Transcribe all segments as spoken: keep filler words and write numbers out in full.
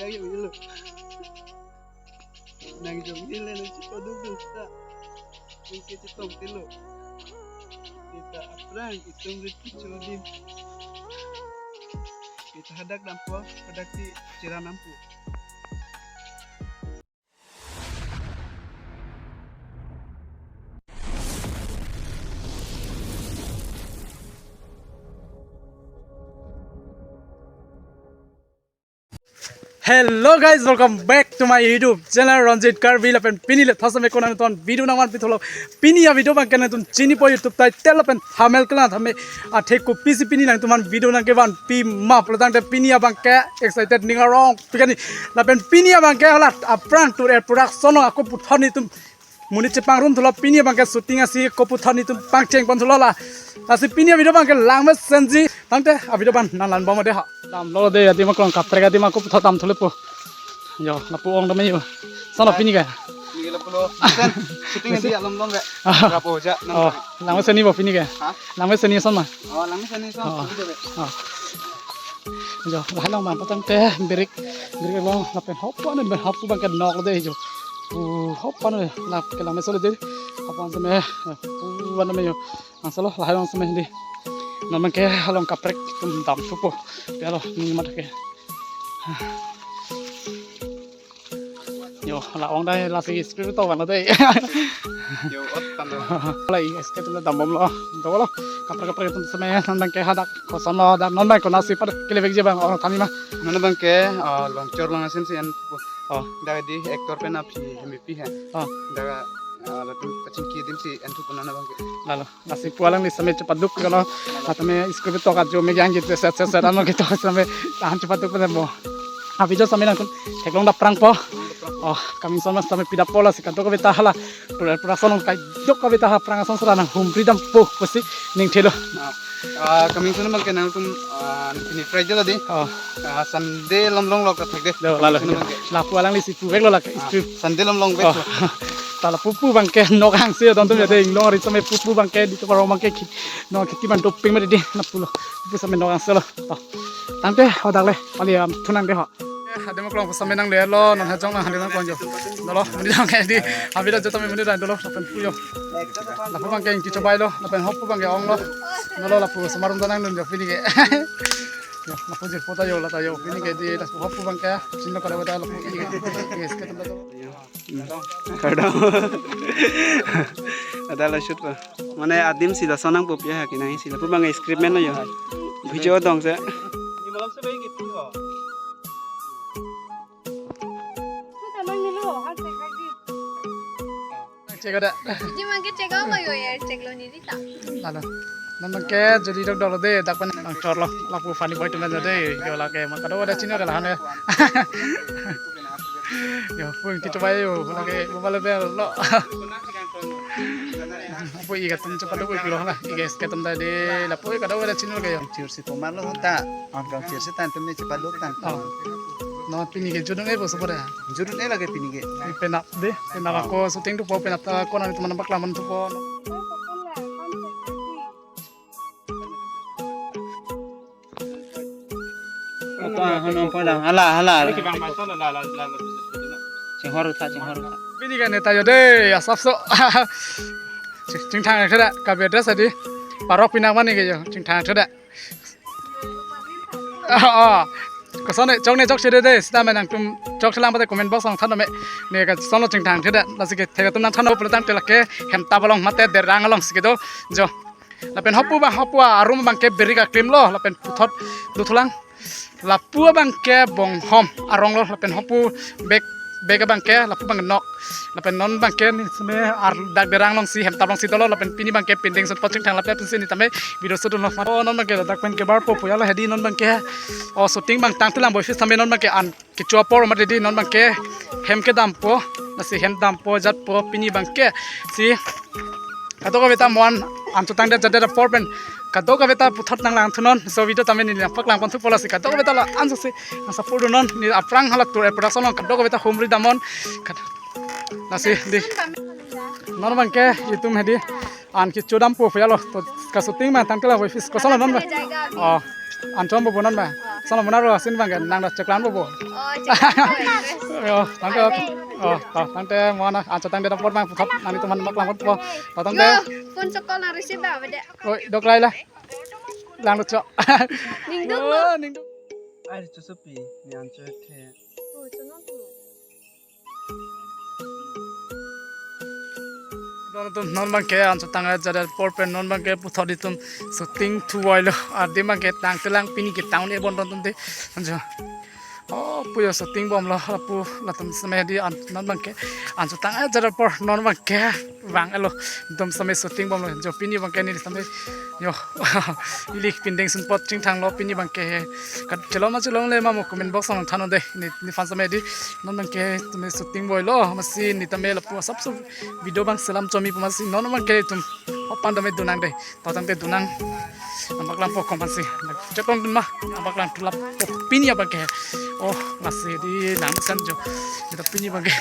Ayo, ilo. Nang jong nile nang chipaduk dun ta. Nang ke chitong tilo. Kita aphrang itum rit kicho din. Kita hadak dampo, hadak si chira nampo. Hello guys, welcome back to my YouTube channel Ranjit Karbi. Lapen pini le thasa me konat ton video nangvan pithulo. Pini a video abangke nangtum chinipo YouTube title lapen thumbnail kelang tame athe kopisi pini nangtumphan video nangkevan pima pulotangte pini abangke excited ning arong pikani. Lapen pini abangke hala aphrang Tour Aid Production ako puthot netum monit chepangrum thulo, pini abangke shooting asi ako puthot netum pangcheng pon thulo la. Lasi pini a video abangke langmesenji tangte a video abang nanglangbom de ha. Damlo de adim aklong kaprek adim ako puthot damthulo po. Yo, lapu ong dame yo. Sano pini ke? Ni lapu lo. Sen, shooting di alom long ke. Ah. Rapo ja. Oh, langmesenji bo pini ke? Ha? Langmesenji son ma? Oh, langmesenji son. Oh. Pini de. Oh. Jo, lahai along ma patangte birik, birik along lapen hopan ben hapu abangke nok de jo. Uh, hopan lap ke langmeso lo de. Hopan seme, uh, wan me jo. Langsolo lahai along seme di. Non abangke along kaprek atum damthupo. Pilo ni mat ke. Yo, la ong dai lasi speed to bang dai. Yo, ot tan lo. La i skate atum dambomlo. Dolo. Kaprek kaprek atum seme non abangke hadak kosonlo dak non abang konatsi pat kelevekji abang ong than ma. Non abangke, ah, Longchor along asin si en. Oh. Dak di actor pen aphi hemipi hai. Oh. Dak, ah, latum pachingki adim si enthupo non abangke. Lalo. Lasi pu alangli seme chepaduk kalo. Atame script to ka jo me yang gitu set set set ano gitu seme tahan chepaduk pen bo. A video seme nangtum theklong dap prangpo. Oh, coming soon ma seme pidappo lasi kadokave ta hala. Pura pura sonong kai dok kave ta ha prang ason sera nanghumri dampo pusi ning thelo. Ah, ah, coming soon abangke nangtum, ah, pini Friday lo di. Oh. Ah, Sunday along longlo kaprek de. Lo, lalo. Coming soon abangke. Lapu alangli si puveklo la ke. Ah, script. Sunday along longvek. Oh. Ta lapu pu abangke nok angse don tum ya de inglong ri seme pu pu abangke di to parong abangke ki nok kheti man doping ma de di na pulo. Pu seme nok angse lo. To. Tangte hadak le pali am thunang de ho. Eh, adim aklong pu seme nanglelo non hajong nang hande nangkon jo. Dolo, muni nang ke di. Abi da jo tame muni da dolo lapen pu jo. Lapu abangke ingki chobai lo, lapen hopu abangke onglo. Dolo lapu semarum danang dun jo pini ke. Yo, lapu jirpo ta jo, la ta jo, pini ke di, lapu hopu abangke, chinilo kadokave ta lapu i, i, skate atum ta jo. Kardom. Ada la shoot pa. Mane adim si lason nangpo pi ha kenang si lapu abang script pen lo jo. Video dong se. Check ada. Di mangke check out yo ya, check lo ni di ta. Lalo. Non abangke jodi dok dolo de, dak pen nang chorlo, lapu funny boy atum ta jo de, yo lake, ma kadokave ta chinilo ke la hane. Yo, pu ingki chobai yo, lake, mobile bel lo. Pu i katum chepaduk lo la, i guys katum ta de, lapu kadokave ta chinilo ke yo. Chirsi pomar lo ta, angkang chirsi tan tum ni chepaduk tan. Oh. Non pini ke judung e bo sobore. Judung e lake pini ke. Penap de, penap ako shooting thupo, penap ta konat atum nang paklang thupo. Apa hono padang hala hala. Chinghor utha, chinghor utha. Pini ke neta jo de, asapso. Ching-, chingthang theda, kabe dress adi. Parok pinak mani ke jo, chingthang theda. Oh, oh. Koson ne, chok ne chokche de de, sita me nangtum chokche lang pate comment box along than me. Ne kasonlo chingthang theda, lasi ke thek atum nangthan pulotangte lake, hem tap along mate derang alongsi kedo, jo. Lapen hopu abang, hopu arum abangke birik aklim lo, lapen puthot dothulang. Lapu abangke bonghom arong lo, lapen hopu bek, bek abangke, lapu abang nok. Lapen non abangke ni seme ar dak derang alongsi hem tap alongsi dolo, lapen pini abangke pending shot pachingthang lapen pensi ni tame video shoot dunlo. Oh, non abangke dak pen kebarpo pu ya lo hedi non abangke. Oh, shooting abang tangte lang boy fis tame non abangke an kecho apor mati di non abangke hem kedampo, lasi hem dampo jatpo pini abangke si kadokave ta mo-an an chotang det jat det apor pen kadokave ta puthot nanglang thunon, so video tame ni nang paklang pon thupo lasi kadokave ta la-an si nang support dunnon, ni aphrang hala Tour Aid Production along kadokave ta humri damnon. Kad-, lasi di non abangke itum hedi an kecho dampo pu ya lo, to ka shooting ma tangte la boy fis kosonlo non ba. Oh, an chom bo non ba. Salam benar lo, asin bang kan, nang dah ceklan bobo. Oh, ceklan bobo. Yo, tangte, oh, ta, tangte mana, anchot tangte dapur bang puthot, nangtum aphan paklang pot po. Ta tangte. Yo, phone call nang receive ba, beda. Oi, dok rai la. Lang dok chok. Ningduk lo. Yo, ningduk. Ai, chusupi, ni anchot the. Oh, chunong tu. Don atum non bangke anchot tang-et jat apor pen non bangke puthot itum shooting thuvoilo. Adim bangke tangtelang pini ke town ebon don atum te. Anjo. Oh, puyo shooting bomlo lapu latum seme di an non bangke anchot tang-et jat apor non bangke vang-etlo. Dom seme shooting bomlo. Jo pini bangke neli seme yo. Ili pindeng sunpot chingthanglo pini bangke he. Kat chelom ma chelomle ma mo comment box along than-o dei. Ne, nephan seme di. Non bangke tumi shooting boilo. Masi ne tame lapu asapso video bang selam chomi pu masi non bangke itum. Opan tame donang dei. Ta tangte donang. Nangpaklang po komansi. Chetong dun ma. Nangpaklang thulap po pini abangke. Oh, masi di nang san jo. Kita pini bangke.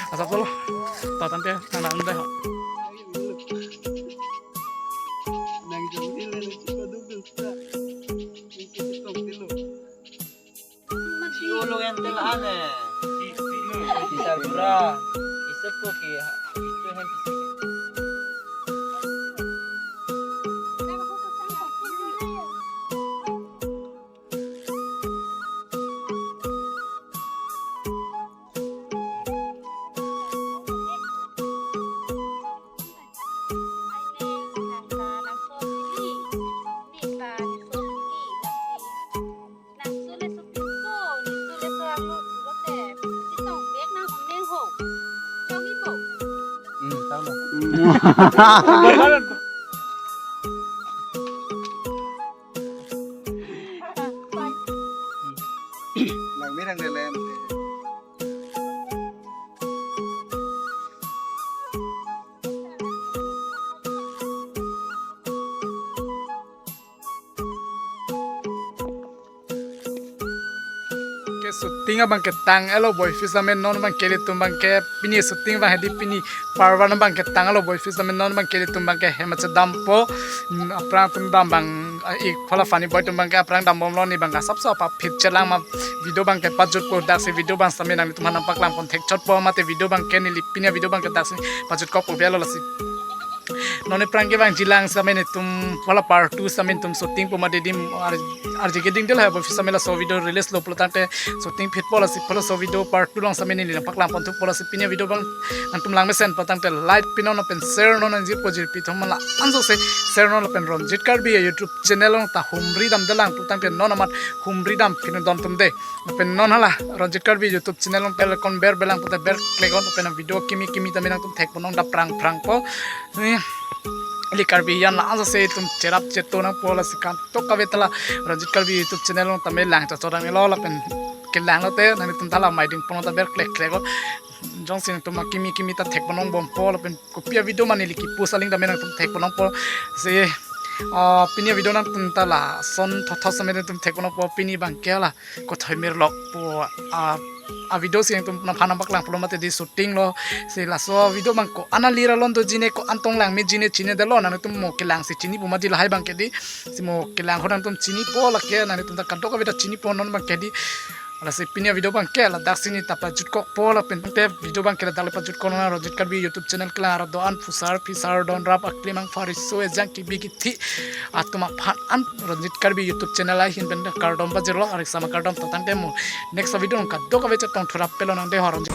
Asapso lo. Ta tangte nang nang dei. Nang jong ile nang suka dugdug sa. Nang suka tong tilo. Mati. Ulung ente la ane. Bisa pura. Bisa po ki. Itu hem bisa. Hmm, tahu lah. Nang mirang de lem. Ke shooting abangke tang-etlo boy, phi same non bangke ilitum bangke pini shooting bang hedi pini parvan bangke tang-etlo boy, phi same non bangke ilitum bangke hem chedampo, mm, aphrang atum dam bang, ah, ik phala funny boy atum bangke aphrang dambomlo, ne bangke asapso apa phit chelang ma video bangke pajutpo, daksi video bang same nangtumphan nangpaklang pon thekchotpo mate video bangke neli pini video bangke daksi pajutkokpo belo lasi. Non aphrang kevangjilang same netum phala part two same netum shooting po mate dim ar-, arje keding del ha bo same laso video release lo pulo tangte shooting phitpo lasi phala so video part two along same neli nangpaklang pon thukpo lasi pini video bang nangtum lang mesen pulo tangte like pinon lapen share non nangji po jirpi thom la anjo se share non lapen Ronjit Karbi YouTube channel along ta humri damdelang pulo tangte non amat humri dam pinon dam tum de. Lapen non hala Ronjit Karbi YouTube channel along tel kon ber belang pulote ber klik on lapen video kimi kimi tame nangtum thekponong daphrang phrangpo. Eh, ili Karbi an la anjo se itum cherap cheto nangpo lasi kangtok kave ta la Ronjit Karbi YouTube channel along tame lang chachorang elo lapen kelanglote nangtum ta la maiding ponong ta ber klik klik on. Jongsi nangtum kimi kimi ta thekponong bompo lapen kopi a video ma neli kipu saling tame nangtum thekponongpo. Se, ah, pini a video nangtum ta lason thotho same nangtum thekponongpo pini bangke la. Kothoi mirlok po, ah, a video si nangtum nangphan nangpaklang pulo mate di shooting lo. Si laso video bang ko-an alir alon dojine, ko-an tong langmejine chinedetlo, nangtum mo kelang si chinipo mati lahai bangke di. Si mo kelang ho nangtum chinipo lake, nangtum ta kadokave ta chinipo non bangke di. Lasi pini a video bangke ladaksi ne ta pajutkokpo lapen te video bangke ladak le pajutkoknon Ronjit Karbi YouTube channel kelang ardo an phusar phisar don rap aklimang phariso ejang kibi kithi atum aphan an Ronjit Karbi YouTube channel ahin pen kardom pajirlo, arik sama kardom ta tangte mo next video nung kadokave chetong thurap pelo nang de ho Ronjit.